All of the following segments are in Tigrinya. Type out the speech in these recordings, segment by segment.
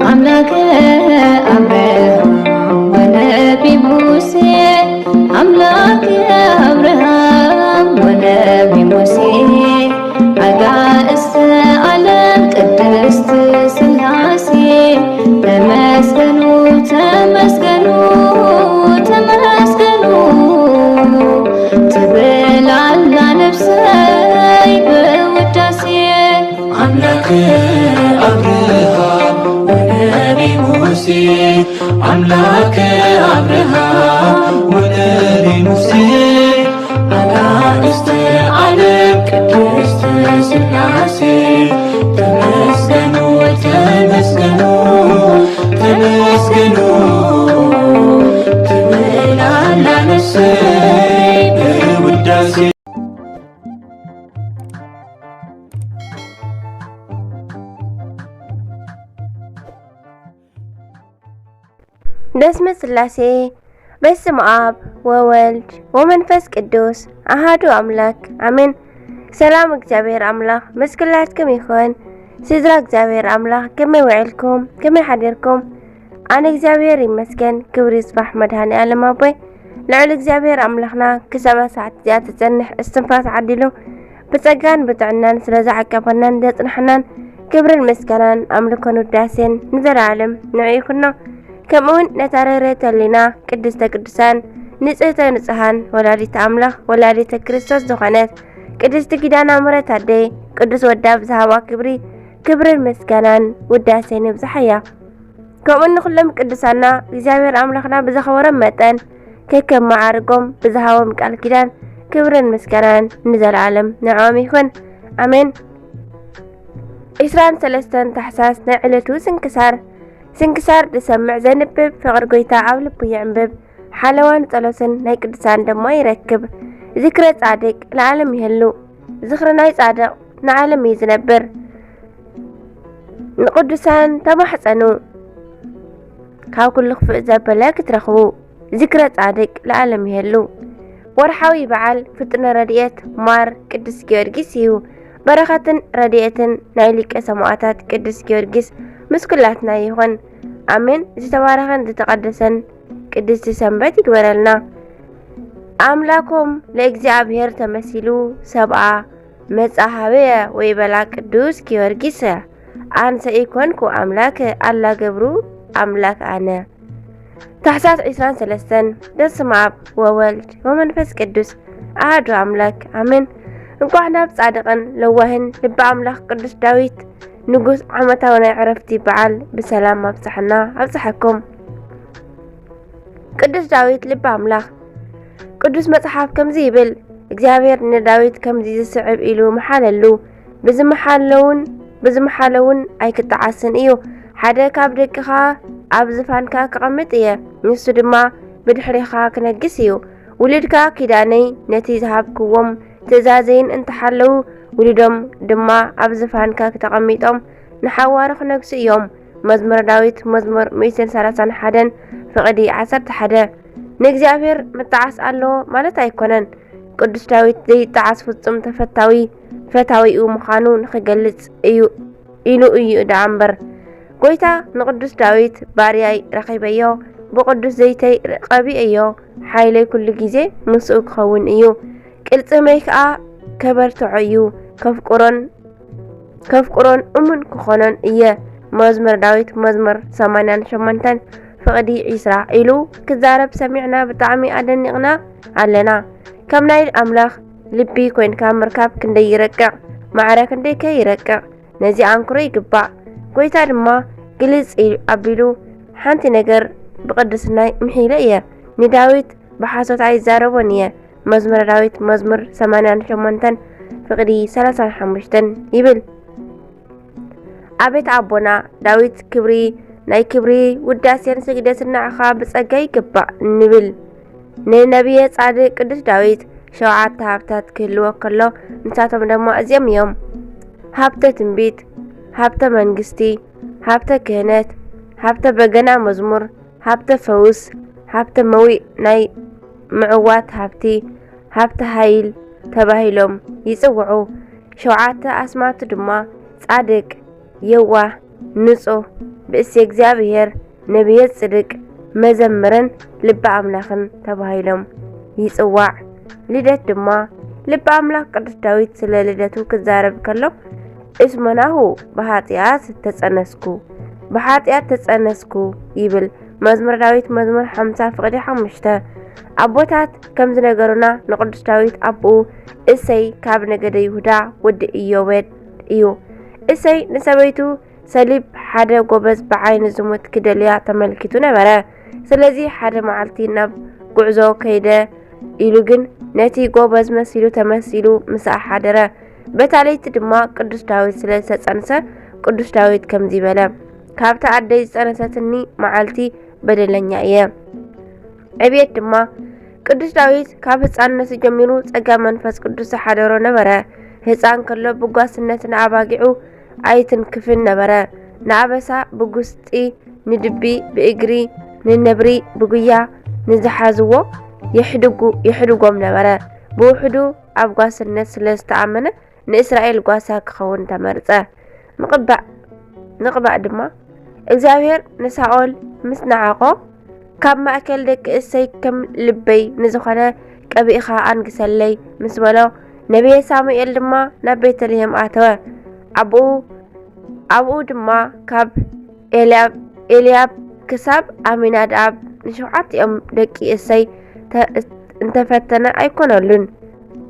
አምላከ አብርሃም ወነቢ ሙሴ፣ አምላከ አብርሃም ወነቢ ሙሴ፣ አጋእዝተ ዓለም ቅድስት ሥላሴ፣ ተመስገኑ፣ ተመስገኑ፣ ተመስገኑ ትብል ኣላ ነፍሰይ ብውዳሴ። አምላከ አብርሃም ወነቢ ሙሴ፣ አምላከ አብርሃም ወነቢ ሙሴ፣ አጋእዝተ ዓለም ቅድስት ሥላሴ፣ ተመስገኑ፣ ተመስገኑ፣ ተመስገኑ ትብል ኣላ ነፍሰይ ብውዳሴ። በስመ ሥላሴ፣ በስመ አብ ወወልድ ወመንፈስ ቅዱስ አሃዱ አምላክ አሜን። ሰላም እግዚኣብሔር ኣምላኽ ምስ ኩላትኩም ይኹን። ስድራ እግዚኣብሔር ኣምላኽ ከመይ ውዒልኩም? ከመይ ሓዲርኩም? ኣነ እግዚኣብሔር ይመስገን፣ ክብሪ ይስባሕ መድኃኔ ዓለም ኣቦይ። ልዑል እግዚኣብሔር ኣምላኽና ክሳብ ሰዓት እዚኣ ትጸንሕ እስትንፋስ ዓዲሉ ብጸጋን ብጥዕናን ስለ ዝዓቀበናን ዘጽንሐናን ክብርን ምስጋናን ኣምልኮን ውዳሴን ንዘለዓለም ንዑ ይኹኖ። ከምኡውን ነታ ርህርህተ ህሊና ቅድስተ ቅዱሳን ንጽህተ ንጹሃን ወላዲተ ኣምላኽ ወላዲተ ክርስቶስ ዝኾነት ቅድስቲ ኪዳነ ምሕረት ኣደይ ቅዱስ ወዳ ብዝሃባ ክብሪ ክብርን ምስጋናን ውዳሴን ይብዝሓያ። ከምኡ ንኹሎም ቅዱሳና እግዚኣብሔር ኣምላኽና ብዘኸበሮም መጠን ከከም መዓርጎም ብዝሃቦም ቃል ኪዳን ክብርን ምስጋናን ንዘለዓለም ንዕኦም ይኹን። ኣሜን። ዒስራን ሰለስተን ታሕሳስ ናይ ዕለቱ ስንክሳር። ስንክሳር ዝሰምዕ ዘንብብ ፍቕሪ ጎይታ ኣብ ልቡ የዕንብብ። ሓለዋን ጸሎትን ናይ ቅዱሳን ድማ ይረክብ። ዝክረ ጻድቅ ለዓለም ይህሉ። ዝኽሪ ናይ ጻድቕ ንዓለም እዩ ዝነብር። ንቅዱሳን ተማሕጸኑ፣ ካብ ኩሉ ክፉእ ዘበለ ክትረኽቡ። ዝክረ ጻድቅ ለዓለም ይህሉ። ወርሓዊ በዓል ፍጡነ ረድኤት ማር ቅዱስ ጊዮርጊስ እዩ። በረኸትን ረድኤትን ናይ ሊቀ ሰማዕታት ቅዱስ ጊዮርጊስ ምስ ኩላትና ይኹን። ኣሜን። ዝተባረኸን ዝተቐደሰን ቅድስቲ ሰንበት ይግበረልና። ኣምላኮም ለእግዚኣብሔር ተመሲሉ ሰብኣ መጻ ሀበየ ወይበላ ቅዱስ ጊዮርጊስ፣ አንሰ ኢኮንኩ አምላክ አላ ገብሩ አምላክ አነ። ታሕሳስ ዒስራን ሰለስተን በስመ አብ ወወልድ ወመንፈስ ቅዱስ አሐዱ አምላክ አሜን። እንኳዕ ናብ ጻድቕን ለዋህን ልበ ኣምላኽ ቅዱስ ዳዊት ንጉስ ዓመታዊ ናይ ዕረፍቲ በዓል ብሰላም ኣብጽሐና ኣብጽሐኩም። ቅዱስ ዳዊት ልበ ኣምላኽ። ቅዱስ መጽሓፍ ከምዚ ይብል፣ እግዚኣብሔር ንዳዊት ከምዚ ዝስዕብ ኢሉ መሓለሉ፣ ብዝመሓለውን ብዝመሓለውን ኣይክጠዓስን እዩ። ሓደ ካብ ደቅኻ ኣብ ዝፋንካ ከቐምጥ እየ፣ ንሱ ድማ ብድሕሬኻ ክነግስ እዩ። ውሉድካ ኪዳነይ ነቲ ዝሃብክዎም ትእዛዘይን እንተሓለዉ፣ ውሉዶም ድማ ኣብ ዝፋንካ ተቐሚጦም ንሓዋሩ ክነግሱ እዮም። መዝሙረ ዳዊት መዝሙር ሚእትን ሰላሳን ሓደን ፍቕዲ ዓሰርተ ሓደ። ንእግዚኣብሔር ምጥዓስ ኣለዎ ማለት ኣይኮነን። ቅዱስ ዳዊት ዘይጠዓስ ፍጹም ተፈታዊ ፈታዊኡ ምዃኑ ንኽገልጽ እዩ ኢሉ እዩ ደኣ እምበር። ጎይታ ንቅዱስ ዳዊት ባርያይ ረኺበዮ፣ ብቅዱስ ዘይተይ ቀቢኤዮ፣ ሓይለይ ኩሉ ግዜ ምስኡ ክኸውን እዩ፣ ቅልጽመይ ከኣ ከበርትዖ እዩ፣ ከፍቅሮን ከፍቅሮን እሙን ክኾኖን እየ። መዝሙር ዳዊት መዝሙር ሰማንያን ሸሞንተን ፍቕዲ ዒስራ ኢሉ ክዛረብ ሰሚዕና ብጣዕሚ ኣደኒቕና ኣለና። ከም ናይ ኣምላኽ ልቢ ኮይንካ ምርካብ ክንደይ ይረቅቕ፣ ማዕረ ክንደይ ከ ይረቅቕ። ነዚ ኣንክሮ ይግባእ። ጎይታ ድማ ግልጽ ኢሉ ኣቢሉ ሓንቲ ነገር ብቅድስናይ ምሒለ እየ። ንዳዊት ብሓሶት ኣይዛረቦን እየ። መዝሙረ ዳዊት መዝሙር ሰማንያን ሸሞንተን ፍቕዲ ሰላሳን ሓሙሽተን ይብል። ኣቤት ኣቦና ዳዊት ክብሪ ናይ ክብሪ ውዳሴን ስግደትን ንዓኻ ብጸጋ ይግባእ ንብል። ንነብየ ጻድቅ ቅዱስ ዳዊት ሸውዓተ ሃብታት ክህልዎ ከሎ ንሳቶም ድማ እዚኦም እዮም። ሃብተ ትንቢት፣ ሃብተ መንግስቲ፣ ሃብተ ክህነት፣ ሃብተ በገና መዝሙር፣ ሃብተ ፈውስ፣ ሃብተ መዊእ ናይ ምዕዋት ሃብቲ፣ ሃብተ ሃይል ተባሂሎም ይጽውዑ። ሸውዓተ ኣስማቱ ድማ ጻድቅ፣ የዋህ፣ ንጹህ፣ ብእሲ እግዚኣብሔር፣ ነቢየ ጽድቅ፣ መዘምርን ልበ ኣምላኽን ተባሂሎም ይጽዋዕ። ልደት ድማ ልበ ኣምላኽ ቅዱስ ዳዊት ስለ ልደቱ ክዛረብ ከሎ፣ እስመ ናሁ ብኃጢኣት ተጸነስኩ፣ ብኃጢኣት ተጸነስኩ ይብል። መዝሙር ዳዊት መዝሙር ሓምሳ ፍቕዲ ሓሙሽተ። ኣቦታት ከም ዝነገሩና ንቅዱስ ዳዊት ኣቦኡ እሰይ ካብ ነገደ ይሁዳ ወዲ ኢዮቤድ እዩ። እሰይ ንሰበይቱ ሰሊብ ሓደ ጎበዝ ብዓይኒ ዝሙት ክደልያ ተመልኪቱ ነበረ። ስለዚ ሓደ መዓልቲ ናብ ጉዕዞ ከይደ ኢሉ ግን ነቲ ጎበዝ መሲሉ ተመሲሉ ምሳኣ ሓደረ። በታ ለይቲ ድማ ቅዱስ ዳዊት ስለ ዝተጸንሰ ቅዱስ ዳዊት ከምዚ በለ፣ ካብታ ኣደይ ዝጸነሰትኒ መዓልቲ በደለኛ እየ። ዕብየት ድማ ቅዱስ ዳዊት ካብ ህፃንነቱ ጀሚሩ ጸጋ መንፈስ ቅዱስ ዝሓደሮ ነበረ። ህፃን ከሎ ብጓስነት ንኣባጊዑ ኣይትንክፍን ነበረ። ንኣበሳ ብጉስጢ፣ ንድቢ ብእግሪ፣ ንነብሪ ብጉያ ንዝሓዝዎ የሕድጉ-፣ የሕድጎም ነበረ። ብውሕዱ ኣብ ጓስነት ስለ ዝተኣመነ ንእስራኤል ጓሳ ክኸውን ተመርጸ። ምቕባእ፣ ምቕባእ ድማ እግዚኣብሔር ንሳኦል ምስ ነዓቖ፣ ካብ ማእከል ደቂ እሰይ ከም ልበይ ንዝኾነ ቀቢእኻ ኣንግሰለይ ምስ በሎ፣ ነቢየ ሳሙኤል ድማ ናብ ቤተልሔም ኣተወ። ኣብኡ፣ ኣብኡ ድማ ካብ ኤልያብ፣ ኤልያብ ክሳብ ኣሚናድኣብ ንሸውዓቲኦም ደቂ እሰይ ተ-፣ እንተፈተነ ኣይኮነሉን።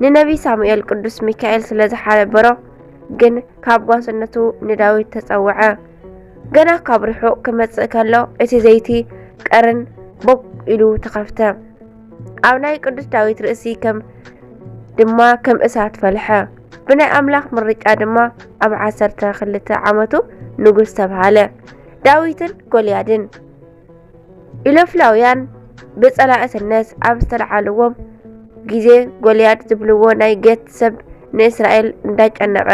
ንነቢይ ሳሙኤል ቅዱስ ሚካኤል ስለ ዝሓበሮ ግን ካብ ጓስነቱ ንዳዊት ተጸውዐ። ገና ካብ ርሑቕ ክመጽእ ከሎ እቲ ዘይቲ ቀርን ቦግ ኢሉ ተኸፍተ። ኣብ ናይ ቅዱስ ዳዊት ርእሲ ከም ድማ ከም እሳት ፈልሐ። ብናይ ኣምላኽ ምርጫ ድማ ኣብ ዓሰርተ ክልተ ዓመቱ ንጉስ ተባሃለ። ዳዊትን ጎልያድን። ኢሎፍላውያን ብጸላእትነት ኣብ ዝተለዓልዎም ግዜ፣ ጎልያድ ዝብልዎ ናይ ጌት ሰብ ንእስራኤል እንዳጨነቐ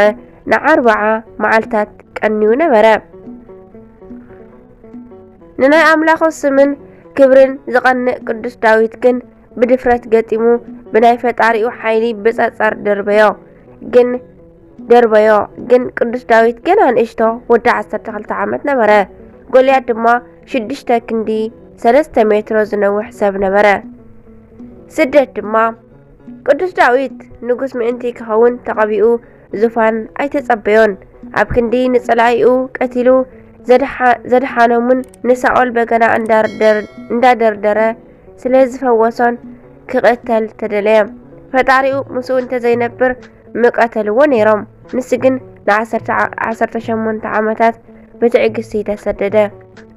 ንኣርብዓ መዓልታት ቀንዩ ነበረ። ንናይ ኣምላኹ ስምን ክብርን ዝቐንእ ቅዱስ ዳዊት ግን ብድፍረት ገጢሙ ብናይ ፈጣሪኡ ሓይሊ ብጸጸር ደርበዮ። ግን ደርበዮ። ግን ቅዱስ ዳዊት ገና ንእሽቶ ወዲ ዓሰርተ ክልተ ዓመት ነበረ። ጎልያድ ድማ ሽዱሽተ ክንዲ ሰለስተ ሜትሮ ዝነውሕ ሰብ ነበረ። ስደት ድማ ቅዱስ ዳዊት ንጉስ ምእንቲ ክኸውን ተቐቢኡ ዙፋን ኣይተጸበዮን። ኣብ ክንዲ ንጸላኢኡ ቀቲሉ ዘድሓ-፣ ዘድሓኖምን ንሳኦል በገና እንዳርደር-፣ እንዳደርደረ ስለ ዝፈወሶን ክቕተል ተደለየ። ፈጣሪኡ ምስኡ እንተዘይነብር ምቐተልዎ ነይሮም። ንሱ ግን ንዓሰርተ ዓ-፣ ዓሰርተ ሸሞንተ ዓመታት ብትዕግስቲ ተሰደደ።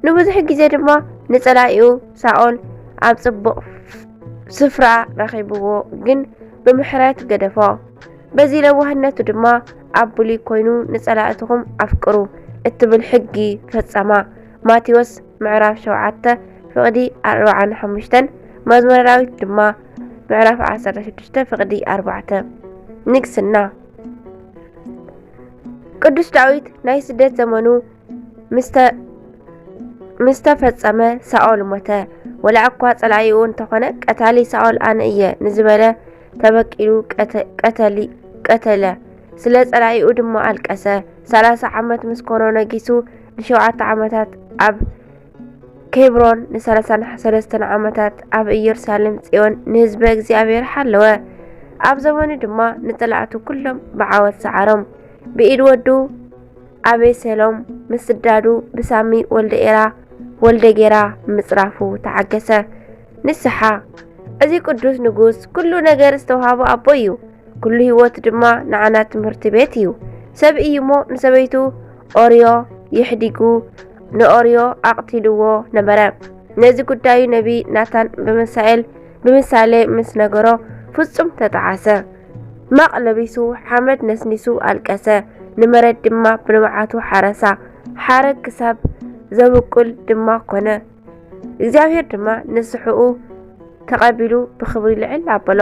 ንብዙሕ ግዜ ድማ ንጸላኢኡ ሳኦል ኣብ ጽቡቕ ስፍራ ረኺብዎ፣ ግን ብምሕረት ገደፎ። በዚ ለዋህነቱ ድማ ኣብ ብሉይ ኮይኑ ንጸላእትኹም ኣፍቅሩ እትብል ሕጊ ፈጸማ። ማቴዎስ ምዕራፍ ሸውዓተ ፍቕዲ ኣርብዓን ሓሙሽተን፣ መዝሙረ ዳዊት ድማ ምዕራፍ ዓሰርተ ሽዱሽተ ፍቕዲ ኣርባዕተ። ንግስና። ቅዱስ ዳዊት ናይ ስደት ዘመኑ ምስተ-፣ ምስተፈጸመ ሳኦል ሞተ። ወላ እኳ ጸላኢኡ እንተኾነ፣ ቀታሊ ሳኦል ኣነ እየ ንዝበለ ተበቂሉ ቀተ-፣ ቀተሊ-፣ ቀተለ። ስለ ጸላኢኡ ድማ ኣልቀሰ። ሰላሳ ዓመት ምስ ኮኖ ነጊሱ፣ ንሸውዓተ ዓመታት ኣብ ኬብሮን፣ ንሰላሳን ሰለስተን ዓመታት ኣብ ኢየሩሳሌም ጽዮን ንህዝበ እግዚኣብሔር ሓለወ። ኣብ ዘመኑ ድማ ንጸላእቱ ኩሎም ብዓወት ሰዓሮም። ብኢድ ወዱ ኣቤሴሎም ምስዳዱ ብሳሚ ወልደ ኤራ፣ ወልደ ጌራ ምጽራፉ ተዓገሰ። ንስሓ። እዚ ቅዱስ ንጉስ ኩሉ ነገር ዝተዋህቦ ኣቦ እዩ። ኩሉ ህይወቱ ድማ ንዓና ትምህርቲ ቤት እዩ። ሰብ እዩሞ ንሰበይቱ ኦርዮ የሕዲጉ፣ ንኦርዮ ኣቕቲልዎ ነበረ። ነዚ ጉዳዩ ነቢ ናታን ብምሳኤል፣ ብምሳሌ ምስ ነገሮ ፍጹም ተጠዓሰ። ማቕ ለቢሱ፣ ሓመድ ነስኒሱ ኣለቀሰ፣ ንመሬት ድማ ብንብዓቱ ሓረሳ። ሓረግ ክሳብ ዘብቁል ድማ ኮነ። እግዚኣብሔር ድማ ንስሕኡ ተቐቢሉ ብኽብሪ ልዕል ኣበሎ።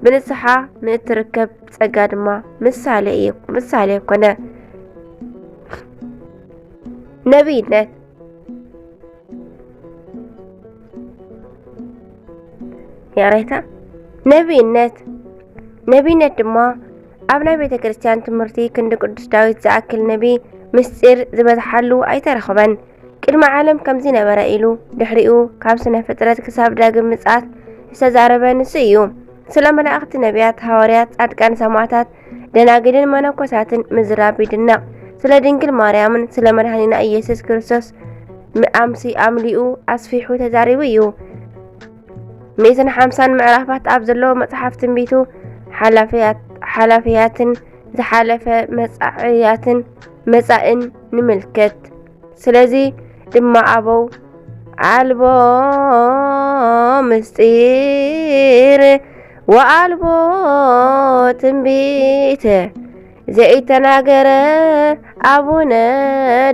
ብንስሓ ንእትርከብ ጸጋ ድማ ምሳሌ እዩ፣ ምሳሌ ኮነ። ነቢይነት። ይቕሬታ። ነቢይነት። ነቢይነት ድማ ኣብ ናይ ቤተ ክርስቲያን ትምህርቲ ክንዲ ቅዱስ ዳዊት ዝኣክል ነቢይ ምስጢር ዝበዝሓሉ ኣይተረኸበን። ቅድሚ ዓለም ከምዚ ነበረ ኢሉ ድሕሪኡ ካብ ስነ ፍጥረት ክሳብ ዳግም ምጽኣት ዝተዛረበ ንሱ እዩ። ስለ መላእኽቲ፣ ነቢያት፣ ሃዋርያት፣ ጻድቃን፣ ሰማዕታት፣ ደናግልን መነኮሳትን ምዝራብ ይድነቕ። ስለ ድንግል ማርያምን ስለ መድኃኒና ኢየሱስ ክርስቶስ ም-፣ ኣምሲ-፣ ኣምሊኡ ኣስፊሑ ተዛሪቡ እዩ። ሚእትን ሓምሳን ምዕራፋት ኣብ ዘለዎ መጽሓፍ ትንቢቱ ሓላፍያት-፣ ሓላፍያትን ዝሓለፈ መጻዕያትን መጻእን ንምልከት። ስለዚ ድማ ኣበው ኣልቦ ምስጢር ወኣልቦ ትንቢት ዘይተናገረ ኣቡነ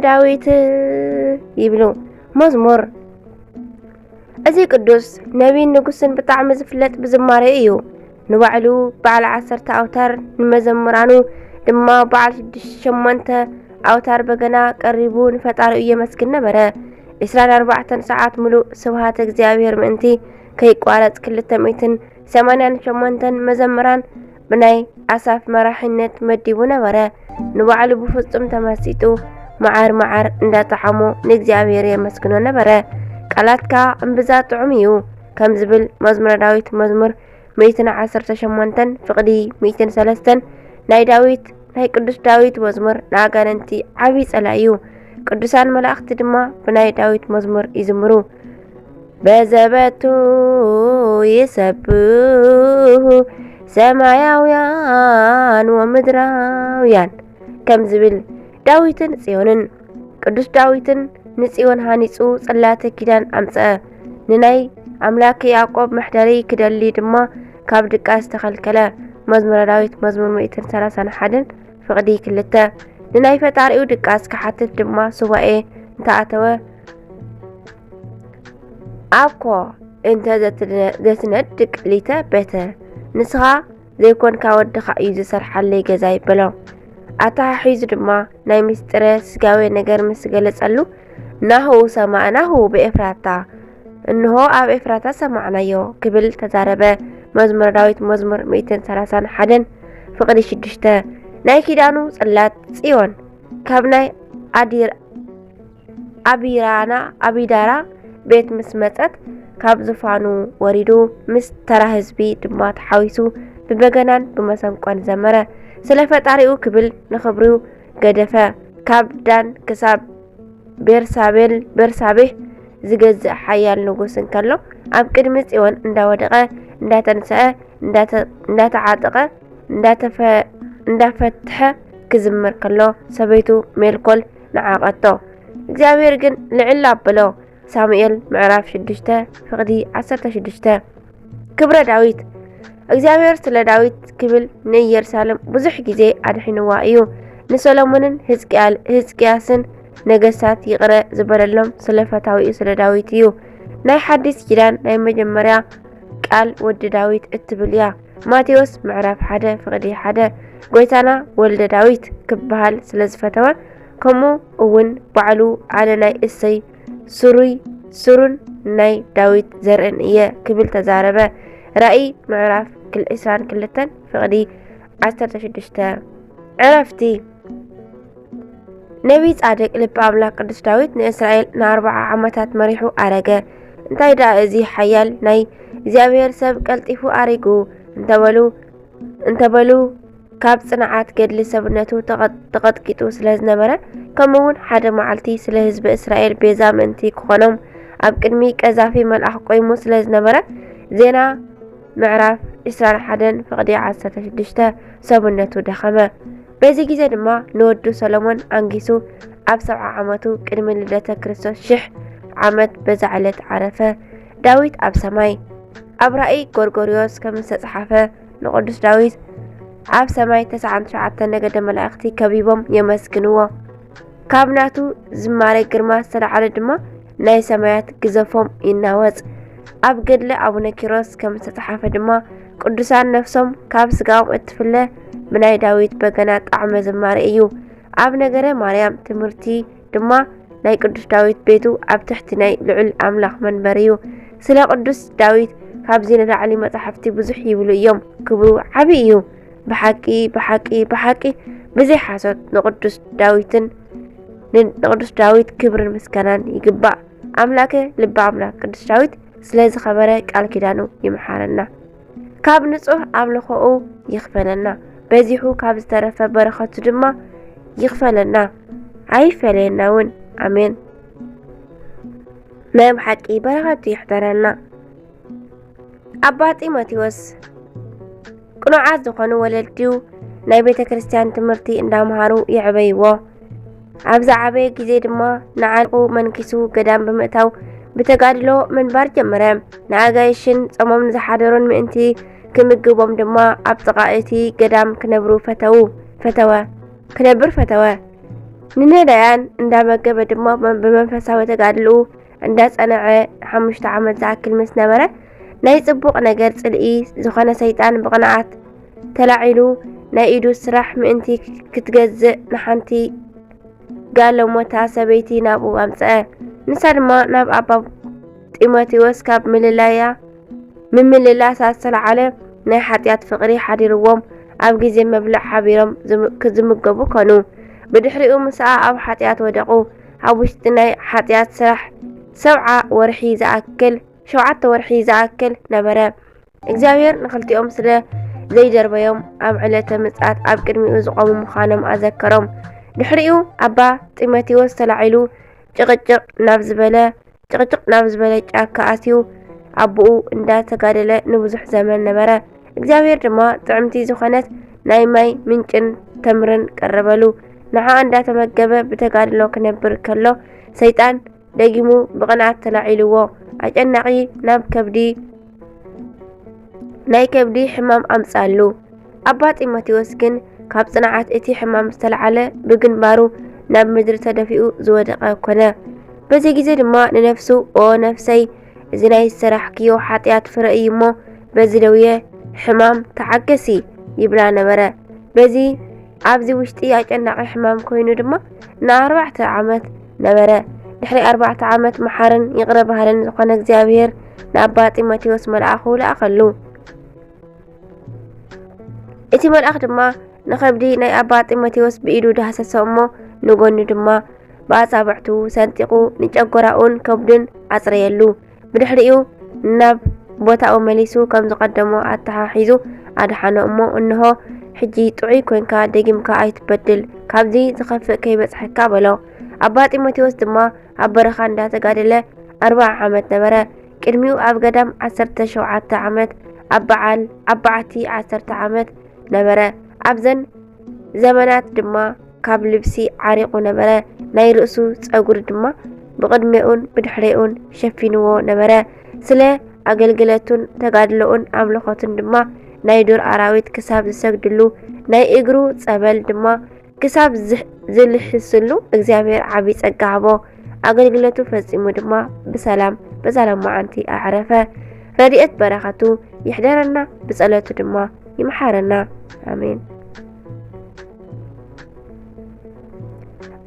ዳዊት ይብሉ። መዝሙር። እዚ ቅዱስ ነቢይን ንጉስን ብጣዕሚ ዝፍለጥ ብዝማሬ እዩ። ንባዕሉ በዓል ዓሰርተ ኣውታር፣ ንመዘምራኑ ድማ በዓል ሽዱሽተ ሸሞንተ ኣውታር በገና ቀሪቡ ንፈጣሪኡ የመስግን ነበረ። ዕስራን ኣርባዕተን ሰዓት ምሉእ ስብሃተ እግዚኣብሔር ምእንቲ ከይቋረጽ ክልተ ሚእትን ሰማንያን ሸሞንተን መዘምራን ብናይ ኣሳፍ መራሒነት መዲቡ ነበረ። ንባዕሉ ብፍጹም ተመሲጡ መዓር መዓር እንዳጠዓሞ ንእግዚኣብሔር የመስግኖ ነበረ። ቃላትካ እምብዛ ጥዑም እዩ ከም ዝብል መዝሙረ ዳዊት መዝሙር ሚእትን ዓሰርተ ሸሞንተን ፍቕዲ ሚእትን ሰለስተን ናይ ዳዊት፣ ናይ ቅዱስ ዳዊት መዝሙር ንኣጋንንቲ ዓብዪ ጸላኢ እዩ። ቅዱሳን መላእኽቲ ድማ ብናይ ዳዊት መዝሙር ይዝምሩ። በዘበቱ ይሰብሑ ሰማያውያን ወምድራውያን ከም ዝብል ዳዊትን ጽዮንን። ቅዱስ ዳዊትን ንጽዮን ሃኒጹ ጽላተ ኪዳን ኣምጽአ። ንናይ ኣምላክ ያዕቆብ መሕደሪ ክደሊ ድማ ካብ ድቃስ ተኸልከለ። መዝሙረ ዳዊት መዝሙር ሚእትን ሰላሳን ሓደን ፍቕዲ ክልተ። ንናይ ፈጣሪኡ ድቃስ ክሓትት ድማ ሱባኤ እንተኣተወ፣ ኣኮ እንተ ዘትነ-፣ ዘትነድቅ ሊተ ቤተ ንስኻ ዘይኮንካ ወድኻ እዩ ዝሰርሓለይ ገዛይ በሎ። ኣተሓሒዙ ድማ ናይ ምስጢረ ስጋዌ ነገር ምስ ገለጸሉ፣ ናሁ ሰማዕናሁ ብኤፍራታ፣ እንሆ ኣብ ኤፍራታ ሰማዕናዮ ክብል ተዛረበ። መዝሙረ ዳዊት መዝሙር ሚእትን ሰላሳን ሓደን ፍቕዲ ሽዱሽተ። ናይ ኪዳኑ ጽላት ጽዮን ካብ ናይ ኣዲር-፣ ኣቢራና፣ ኣቢዳራ ቤት ምስ መጸት፣ ካብ ዙፋኑ ወሪዱ፣ ምስ ተራ ህዝቢ ድማ ተሓዊሱ፣ ብበገናን ብመሰንቆን ዘመረ። ስለ ፈጣሪኡ ክብል ንኽብሩ ገደፈ። ካብ ዳን ክሳብ ቤርሳቤል፣ ቤርሳቤህ ዝገዝእ ሓያል ንጉስ እንከሎ፣ ኣብ ቅድሚ ጽዮን እንዳወደቐ፣ እንዳተንሰአ፣ እንዳተ-፣ እንዳተዓጠቐ፣ እንዳተፈ-፣ እንዳፈትሐ ክዝምር ከሎ፣ ሰበይቱ ሜልኮል ነዓቐቶ። እግዚኣብሔር ግን ልዕል ኣበሎ። ሳሙኤል ምዕራፍ ሽዱሽተ ፍቕዲ ዓሰርተ ሽዱሽተ። ክብረ ዳዊት። እግዚኣብሔር ስለ ዳዊት ክብል ንኢየሩሳሌም ብዙሕ ግዜ ኣድሒንዋ እዩ። ንሰሎሞንን ህዝቅያል-፣ ህዝቅያስን ነገስታት ይቕረ ዝበለሎም ስለ ፈታዊኡ ስለ ዳዊት እዩ። ናይ ሓዲስ ኪዳን ናይ መጀመርያ ቃል ወዲ ዳዊት እትብል እያ። ማቴዎስ ምዕራፍ ሓደ ፍቕዲ ሓደ። ጎይታና ወልደ ዳዊት ክበሃል ስለ ዝፈተወ፣ ከምኡ እውን ባዕሉ ኣነ ናይ እሰይ ስሩይ፣ ስሩን ናይ ዳዊት ዘርእን እየ ክብል ተዛረበ። ራእይ ምዕራፍ ክል-፣ ዕስራን ክልተን ፍቕዲ ዓሰርተ ሽዱሽተ። ዕረፍቲ። ነቢይ ጻድቅ ልበ ኣምላክ ቅዱስ ዳዊት ንእስራኤል ንኣርብዓ ዓመታት መሪሑ ኣረገ። እንታይ ደኣ እዚ ሓያል ናይ እግዚኣብሔር ሰብ ቀልጢፉ ኣሪጉ እንተበሉ፣ እንተበሉ ካብ ጽንዓት ገድሊ ሰብነቱ ተቐ-፣ ተቐጥቂጡ ስለ ዝነበረ፣ ከምኡ እውን ሓደ መዓልቲ ስለ ህዝቢ እስራኤል ቤዛ ምእንቲ ክኾኖም ኣብ ቅድሚ ቀዛፊ መልኣኽ ቆይሙ ስለ ዝነበረ፣ ዜና ምዕራፍ ዕስራን ሓደን ፍቕዲ ዓሰርተ ሽዱሽተ ሰብነቱ ደኸመ። በዚ ግዜ ድማ ንወዱ ሰሎሞን ኣንጊሱ ኣብ ሰብዓ ዓመቱ ቅድሚ ልደተ ክርስቶስ ሽሕ ዓመት በዛ ዕለት ዓረፈ። ዳዊት ኣብ ሰማይ። ኣብ ራእይ ጎርጎርዮስ ከም ዝተጽሓፈ ንቅዱስ ዳዊት ኣብ ሰማይ ተስዓን ትሽዓተን ነገደ መላእኽቲ ከቢቦም የመስግንዎ። ካብ ናቱ ዝማሬ ግርማ ዝተላዕለ ድማ ናይ ሰማያት ግዘፎም ይናወጽ። ኣብ ገድለ ኣቡነ ኪሮስ ከም ዝተጻሓፈ ድማ ቅዱሳን ነፍሶም ካብ ስጋኦም እትፍለ ብናይ ዳዊት በገና ጣዕመ ዝማሬ እዩ። ኣብ ነገረ ማርያም ትምህርቲ ድማ ናይ ቅዱስ ዳዊት ቤቱ ኣብ ትሕቲ ናይ ልዑል ኣምላኽ መንበር እዩ። ስለ ቅዱስ ዳዊት ካብዚ ንላዕሊ መጻሕፍቲ ብዙሕ ይብሉ እዮም። ክብሩ ዓቢ እዩ። ብሓቂ፣ ብሓቂ፣ ብሓቂ ብዘይ ሓሶት ንቅዱስ ዳዊትን ንቅዱስ ዳዊት ክብርን ምስጋናን ይግባእ። ኣምላከ ልበ ኣምላክ ቅዱስ ዳዊት ስለ ዝኸበረ ቃል ኪዳኑ ይምሓረና። ካብ ንጹህ ኣምልኾኡ ይኽፈለና፣ በዚሑ ካብ ዝተረፈ በረኸቱ ድማ ይኽፈለና፣ ኣይፈለየና እውን። ኣሜን። ናይ ብሓቂ በረኸቱ ይሕደረና። ኣባ ጢሞቴዎስ ቅኑዓት ዝኾኑ ወለድዩ ናይ ቤተ ክርስቲያን ትምህርቲ እንዳምሃሩ የዕበይዎ። ኣብ ዝዓበየ ግዜ ድማ ንዓልቁ መንኪሱ ገዳም ብምእታው ብተጋድሎ ምንባር ጀመረ። ንኣጋይሽን ጾሞም ንዝሓደሩን ምእንቲ ክምግቦም ድማ ኣብ ጥቓ እቲ ገዳም ክነብሩ ፈተዉ፣ ፈተወ፣ ክነብር ፈተወ። ንነዳያን እንዳመገበ ድማ ብመንፈሳዊ ተጋድልኡ እንዳጸንዐ ሓሙሽተ ዓመት ዝኣክል ምስ ነበረ፣ ናይ ጽቡቕ ነገር ጽልኢ ዝኾነ ሰይጣን ብቕንዓት ተላዒሉ ናይ ኢዱ ስራሕ ምእንቲ ክትገዝእ ንሓንቲ ጋለሞታ ሰበይቲ ናብኡ ኣምጽአ። ንሳ ድማ ናብ ኣባ ጢሞቴዎስ ካብ ምልላያ ምምልላስ ኣስተልዓለ ናይ ሓጢኣት ፍቕሪ ሓዲርዎም ኣብ ግዜ መብልዕ ሓቢሮም ዝም-፣ ክዝምገቡ ኮኑ። ብድሕሪኡ ምስኣ ኣብ ሓጢኣት ወደቑ። ኣብ ውሽጢ ናይ ሓጢኣት ስራሕ ሰብዓ ወርሒ ዝኣክል፣ ሸውዓተ ወርሒ ዝኣክል ነበረ። እግዚኣብሔር ንኽልቲኦም ስለ ዘይደርበዮም ኣብ ዕለተ ምጽኣት ኣብ ቅድሚኡ ዝቖሙ ምዃኖም ኣዘከሮም። ድሕሪኡ ኣባ ጢሞቴዎስ ተላዒሉ ጭቕጭቕ ናብ ዝበለ ጭቕጭቕ ናብ ዝበለ ጫካ ኣትዩ ኣብኡ እንዳተጋደለ ንብዙሕ ዘመን ነበረ። እግዚኣብሔር ድማ ጥዕምቲ ዝኾነት ናይ ማይ ምንጭን ተምርን ቀረበሉ። ንዓ እንዳተመገበ ብተጋድሎ ክነብር ከሎ ሰይጣን ደጊሙ ብቕንዓት ተላዒልዎ። ኣጨናቒ ናብ ከብዲ ናይ ከብዲ ሕማም ኣምጻሉ። ኣባ ጢሞቴዎስ ግን ካብ ጽንዓት እቲ ሕማም ዝተልዓለ ብግንባሩ ናብ ምድሪ ተደፊኡ ዝወደቐ ኮነ። በዚ ግዜ ድማ ንነፍሱ፣ "ኦ ነፍሰይ፣ እዚ ናይ ዝሰራሕክዮ ሓጢኣት ፍረ እዩ እሞ፣ በዚ ደውየ ሕማም ተዓገሲ" ይብላ ነበረ። በዚ ኣብዚ ውሽጢ ኣጨናቒ ሕማም ኮይኑ ድማ ንኣርባዕተ ዓመት ነበረ። ድሕሪ ኣርባዕተ ዓመት መሓርን ይቕረ በሃልን ዝኾነ እግዚኣብሔር ንኣባ ጢሞቴዎስ መልኣኹ ለኣኸሉ። እቲ መልኣኽ ድማ ንኸብዲ ናይ ኣባ ጢሞቴዎስ ብኢዱ ዳህሰሶ እሞ ንጎኑ ድማ ብኣጻብዕቱ ሰንጢቑ ንጨጎራኡን ከብዱን ኣጽረየሉ። ብድሕሪኡ ናብ ቦታኡ መሊሱ ከም ዝቐደሞ ኣተሓሒዙ ኣድሓኖ እሞ እንሆ ሕጂ ጥዑይ ኮንካ ደጊምካ ኣይትበድል፣ ካብዚ ዝኸፍእ ከይበጽሐካ በሎ። ኣባ ጢሞቴዎስ ድማ ኣብ በረኻ እንዳተጋደለ ኣርብዓ ዓመት ነበረ። ቅድሚኡ ኣብ ገዳም ዓሰርተ ሸውዓተ ዓመት፣ ኣብ በዓል ኣብ በዓቲ ዓሰርተ ዓመት ነበረ። ኣብዘን ዘመናት ድማ ካብ ልብሲ ዓሪቑ ነበረ። ናይ ርእሱ ጸጉሪ ድማ ብቕድሜኡን ብድሕሬኡን ሸፊንዎ ነበረ። ስለ ኣገልግለቱን ተጋድሎኡን ኣምልኾቱን ድማ ናይ ዱር ኣራዊት ክሳብ ዝሰግድሉ፣ ናይ እግሩ ጸበል ድማ ክሳብ ዝሕ-፣ ዝልሕስሉ እግዚኣብሔር ዓቢ ጸጋ ሃቦ። ኣገልግለቱ ፈጺሙ ድማ ብሰላም በዛላም መዓንቲ ኣዕረፈ። ረድኤት በረኸቱ ይሕደረና፣ ብጸሎቱ ድማ ይምሓረና። ኣሜን።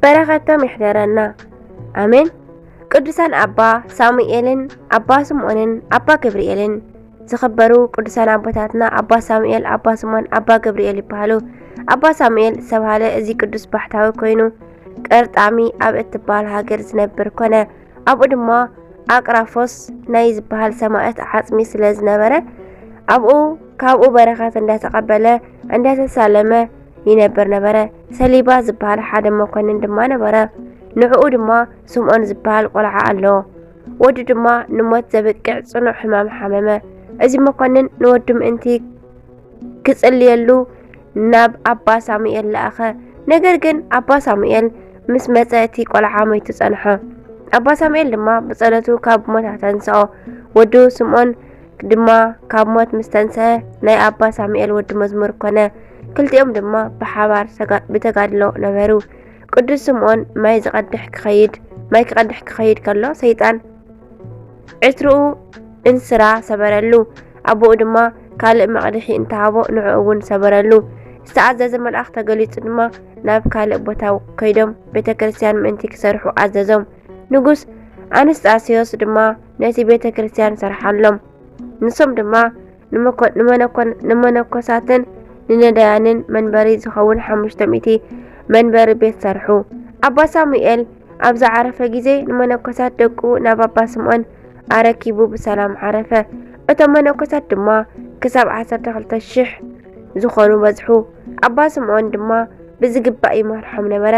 በረኸቶም ይሕደረና። ኣሜን። ቅዱሳን ኣባ ሳሙኤልን ኣባ ስምዖንን ኣባ ገብርኤልን ዝኸበሩ ቅዱሳን ኣቦታትና ኣባ ሳሙኤል፣ ኣባ ስምዖን፣ ኣባ ገብርኤል ይበሃሉ። ኣባ ሳሙኤል ዝተባህለ እዚ ቅዱስ ባሕታዊ ኮይኑ፣ ቀርጣሚ ኣብ እትበሃል ሃገር ዝነብር ኮነ። ኣብኡ ድማ ኣቅራፎስ ናይ ዝበሃል ሰማዕት ዓጽሚ ስለ ዝነበረ፣ ኣብኡ፣ ካብኡ በረኸት እንዳተቐበለ፣ እንዳተሳለመ ይነብር ነበረ። ሰሊባ ዝበሃል ሓደ መኮንን ድማ ነበረ። ንዕኡ ድማ ስምዖን ዝበሃል ቆልዓ ኣለዎ። ወዱ ድማ ንሞት ዘብቅዕ ጽኑዕ ሕማም ሓመመ። እዚ መኮንን ንወዱ ምእንቲ ክጽልየሉ ናብ ኣባ ሳሙኤል ለኣኸ። ነገር ግን ኣባ ሳሙኤል ምስ መጸ እቲ ቆልዓ ሞይቱ ጸንሐ። ኣባ ሳሙኤል ድማ ብጸሎቱ ካብ ሞት ኣተንስኦ። ወዱ ስምዖን ድማ ካብ ሞት ምስ ተንስአ ናይ ኣባ ሳሙኤል ወዲ መዝሙር ኮነ። ክልቲኦም ድማ ብሓባር ተጋ-፣ ብተጋድሎ ነበሩ። ቅዱስ ስምዖን ማይ ዝቐድሕ ክኸይድ፣ ማይ ክቐድሕ ክኸይድ ከሎ ሰይጣን ዕትርኡ እንስራ ሰበረሉ። ኣቦኡ ድማ ካልእ መቕድሒ እንተሃቦ ንዕኡ እውን ሰበረሉ። ዝተኣዘዘ መልኣኽ ተገሊጹ ድማ ናብ ካልእ ቦታ ከይዶም ቤተ ክርስቲያን ምእንቲ ክሰርሑ ኣዘዞም። ንጉስ ኣንስጣስዮስ ድማ ነቲ ቤተ ክርስቲያን ሰርሓሎም። ንሶም ድማ ንመኮ-፣ ንመነኮን-፣ ንመነኮሳትን ንነዳያንን መንበሪ ዝኸውን ሓሙሽተ ሚእቲ መንበሪ ቤት ሰርሑ። ኣባ ሳሙኤል ኣብ ዝዓረፈ ግዜ ንመነኮሳት ደቁ ናብ ኣባ ስምዖን ኣረኪቡ ብሰላም ዓረፈ። እቶም መነኮሳት ድማ ክሳብ ዓሰርተ ክልተ ሽሕ ዝኾኑ በዝሑ። ኣባ ስምዖን ድማ ብዝግባእ ይመርሖም ነበረ።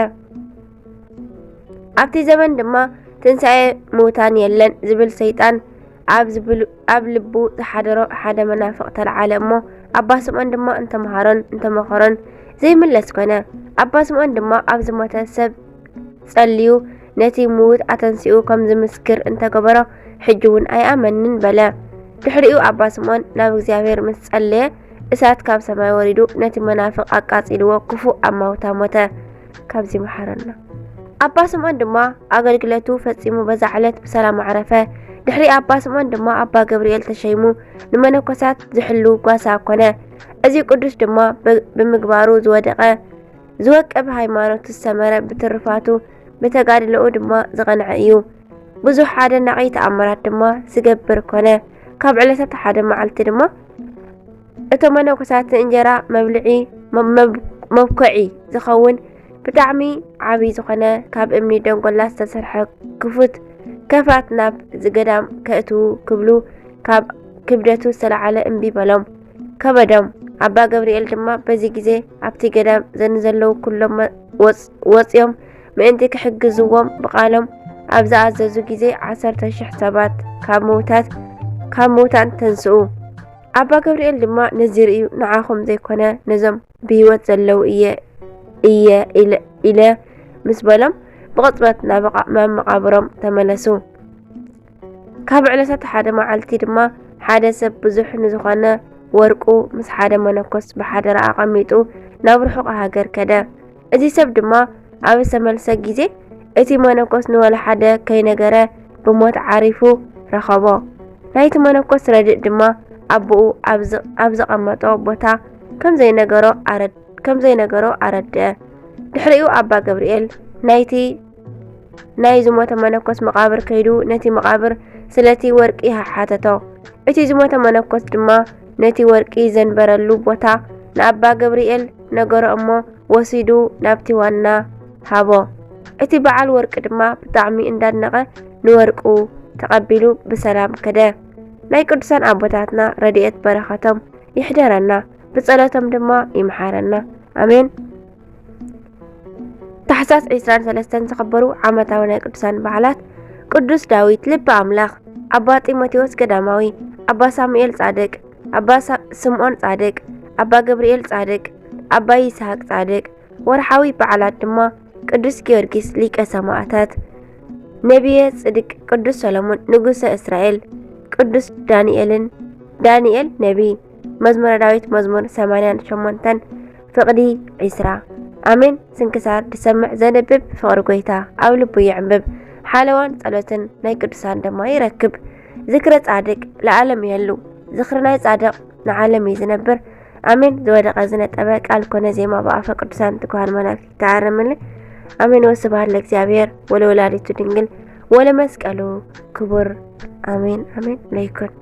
ኣብቲ ዘመን ድማ ትንሳኤ ምውታን የለን ዝብል ሰይጣን ኣብ ዝብል-፣ ኣብ ልቡ ዝሓደሮ ሓደ መናፍቕ ተለዓለ እሞ ኣባ ስምዖን ድማ እንተምሃሮን እንተመኸሮን ዘይምለስ ኮነ። ኣባ ስምዖን ድማ ኣብ ዝሞተ ሰብ ጸልዩ ነቲ ምዉት ኣተንሲኡ ከም ዝምስክር እንተገበሮ፣ ሕጂ እውን ኣይኣመንን በለ። ድሕሪኡ ኣባ ስምዖን ናብ እግዚኣብሔር ምስ ጸለየ፣ እሳት ካብ ሰማይ ወሪዱ ነቲ መናፍቕ ኣቃጺልዎ፣ ክፉእ ኣማውታ ሞተ። ካብዚ መሓረና። ኣባ ስምዖን ድማ ኣገልግለቱ ፈጺሙ በዛ ዕለት ብሰላም ኣዕረፈ። ድሕሪ ኣባ ስምዖን ድማ ኣባ ገብርኤል ተሸይሙ ንመነኮሳት ዝሕሉ ጓሳ ኮነ። እዚ ቅዱስ ድማ ብ-፣ ብምግባሩ ዝወደቐ፣ ዝወቀበ፣ ሃይማኖቱ ዝሰመረ፣ ብትሩፋቱ ብተጋድሎኡ ድማ ዝቐንዐ እዩ። ብዙሕ ኣደናቒ ተኣምራት ድማ ዝገብር ኮነ። ካብ ዕለታት ሓደ መዓልቲ ድማ እቶም መነኮሳት እንጀራ መብልዒ፣ መ-፣ መብ-፣ መብኮዒ ዝኸውን ብጣዕሚ ዓቢ ዝኾነ ካብ እምኒ ደንጎላ ዝተሰርሐ ክፉት ከፋት ናብ ዝገዳም ከእትዉ ክብሉ ካብ ክብደቱ ዝተለዓለ እምቢ በሎም፣ ከበዶም። ኣባ ገብርኤል ድማ በዚ ግዜ ኣብቲ ገዳም ዘንዘለዉ ኩሎም መ-፣ ወጽ-፣ ወጽዮም ምእንቲ ክሕግዝዎም ብቓሎም ኣብ ዝኣዘዙ ግዜ ዓሰርተ ሽሕ ሰባት ካብ ምውታት፣ ካብ ምውታን ተንስኡ። ኣባ ገብርኤል ድማ ነዚ ርእዩ፣ ንዓኹም ዘይኮነ ነዞም ብህይወት ዘለዉ እየ፣ እየ ኢለ፣ ኢለ ምስ በሎም፣ ብቕጽበት ናብ ቓ-፣ ናብ መቓብሮም ተመለሱ። ካብ ዕለታት ሓደ መዓልቲ ድማ ሓደ ሰብ ብዙሕ ንዝኾነ ወርቁ ምስ ሓደ መነኮስ ብሓደራ ኣቐሚጡ ናብ ርሑቕ ሃገር ከደ። እዚ ሰብ ድማ ኣብ ዝተመልሰ ግዜ፣ እቲ መነኮስ ንወላ ሓደ ከይነገረ ብሞት ዓሪፉ ረኸቦ። ናይቲ መነኮስ ረድእ ድማ ኣቦኡ ኣብ ዝ-፣ ኣብ ዘቐመጦ ቦታ ከም ዘይነገሮ ኣረ-፣ ከም ዘይነገሮ ኣረድአ። ድሕሪኡ ኣባ ገብርኤል ናይቲ ናይ ዝሞተ መነኮስ መቓብር ከይዱ ነቲ መቓብር ስለቲ ወርቂ ሓ-፣ ሓተቶ። እቲ ዝሞተ መነኮስ ድማ ነቲ ወርቂ ዘንበረሉ ቦታ ንኣባ ገብርኤል ነገሮ እሞ ወሲዱ ናብቲ ዋና ሃቦ። እቲ በዓል ወርቂ ድማ ብጣዕሚ እንዳድነቐ ንወርቁ ተቐቢሉ ብሰላም ከደ። ናይ ቅዱሳን ኣቦታትና ረድኤት በረኸቶም ይሕደረና፣ ብጸሎቶም ድማ ይምሓረና። ኣሜን። ታሕሳስ ዕስራን ሰለስተን ዝኽበሩ ዓመታዊ ናይ ቅዱሳን በዓላት፣ ቅዱስ ዳዊት ልበ ኣምላኽ፣ ኣባ ጢሞቴዎስ ገዳማዊ፣ ኣባ ሳሙኤል ጻድቅ፣ ኣባ ሳ-፣ ስምዖን ጻድቅ፣ ኣባ ገብርኤል ጻድቅ፣ ኣባ ይስሐቅ ጻድቅ። ወርሓዊ በዓላት ድማ ቅዱስ ጊዮርጊስ ሊቀ ሰማዕታት፣ ነቢየ ጽድቅ ቅዱስ ሰሎሞን ንጉሰ እስራኤል፣ ቅዱስ ዳንኤልን፣ ዳንኤል ነቢይ፣ መዝሙረ ዳዊት መዝሙር ሰማንያን ሸሞንተን ፍቕዲ ዒስራ። ኣሜን። ስንክሳር ዝሰምዕ ዘንብብ ፍቕሪ ጐይታ ኣብ ልቡ ይዕንብብ። ሓለዋን ጸሎትን ናይ ቅዱሳን ድማ ይረክብ። ዝክረ ጻድቅ ለዓለም ይህሉ። ዝኽሪ ናይ ጻድቕ ንዓለም እዩ ዝነብር። ኣሜን። ዝወደቐ ዝነጠበ ቃል ኮነ ዜማ ብኣፈ ቅዱሳን ትጉሃን መላእክት ይተኣረምልን። ኣሜን። ወስብሐት ለእግዚኣብሔር ወለወላዲቱ ድንግል ወለመስቀሉ ክቡር። ኣሜን፣ ኣሜን። ለይኩን።